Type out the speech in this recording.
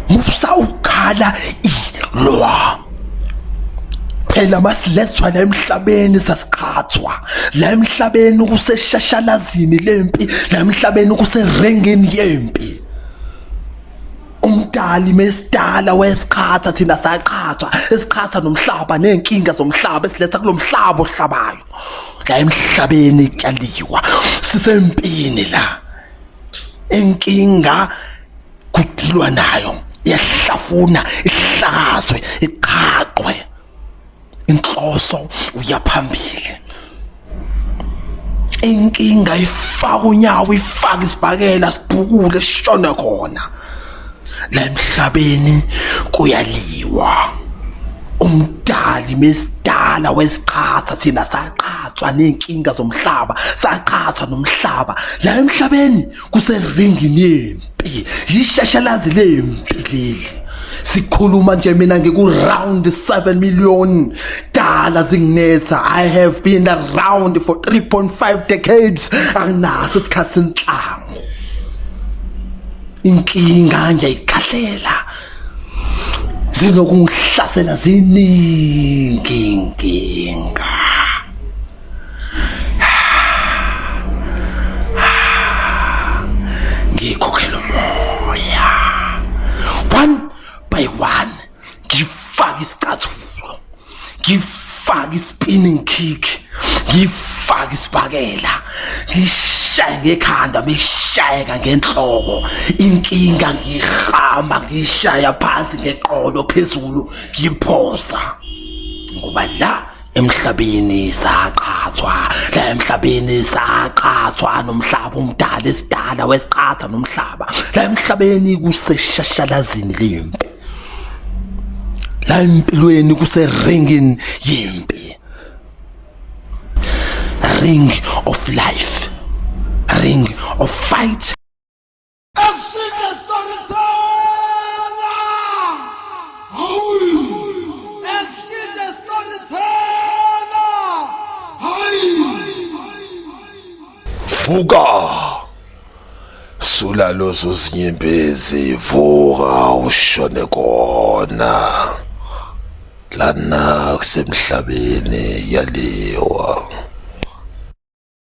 Musa ukukhala, ilwa. Phela masilethwa la emhlabeni sasiqhathwa la emhlabeni, kuseshashalazini lempi la emhlabeni, kuserengeni yempi. Umdali mesidala wesiqhatha, thina saqhathwa, esiqhatha nomhlaba nezinkinga zomhlaba esiletha kulomhlaba ohlabayo la emhlabeni. Itshaliwa, sisempini la. Inkinga kudilwa nayo, iyahlafuna, ihlakazwe, iqhaqwe. Inhloso uyaphambili. Inkinga ifaka unyawo, ifaka isibhakela, sibhukule, sishone khona. La emhlabeni kuyaliwa. Umdali mesidala wesiqhatha, thina saqhathwa nezinkinga zomhlaba, saqhathwa nomhlaba. La emhlabeni kuseringini yempi, yishashalazi lempi leli. Sikhuluma nje mina ngiku round 7 million dollars inginetha. I have been around for 3.5 decades. Anginaso isikhathi senhlango. Inkinga ngiyayikhahlela, zinokungihlasela ziningi inkinga. Ngikhokhela umoya one by one, ngifake isicathulo, ngifake i-spinning kick, ngifake isibhakela, ngishaye ngekhanda, beshayeka ngenhloko inkinga, ngihamba ngishaya phansi ngeqolo phezulu, ngiphosa, ngoba la emhlabeni saqhathwa, la emhlabeni saqhathwa nomhlaba. Umdala esidala wesiqhatha nomhlaba. La emhlabeni kuseshashalazini lempi, la empilweni kuseringini yempi, ring of life, ring of fight. Akusihle storyteller. Hayi. Akusihle storyteller. Hayi. Vuka, sula lozo zinyembezi, vuka ushone kona lana kusemhlabeni yaliwa.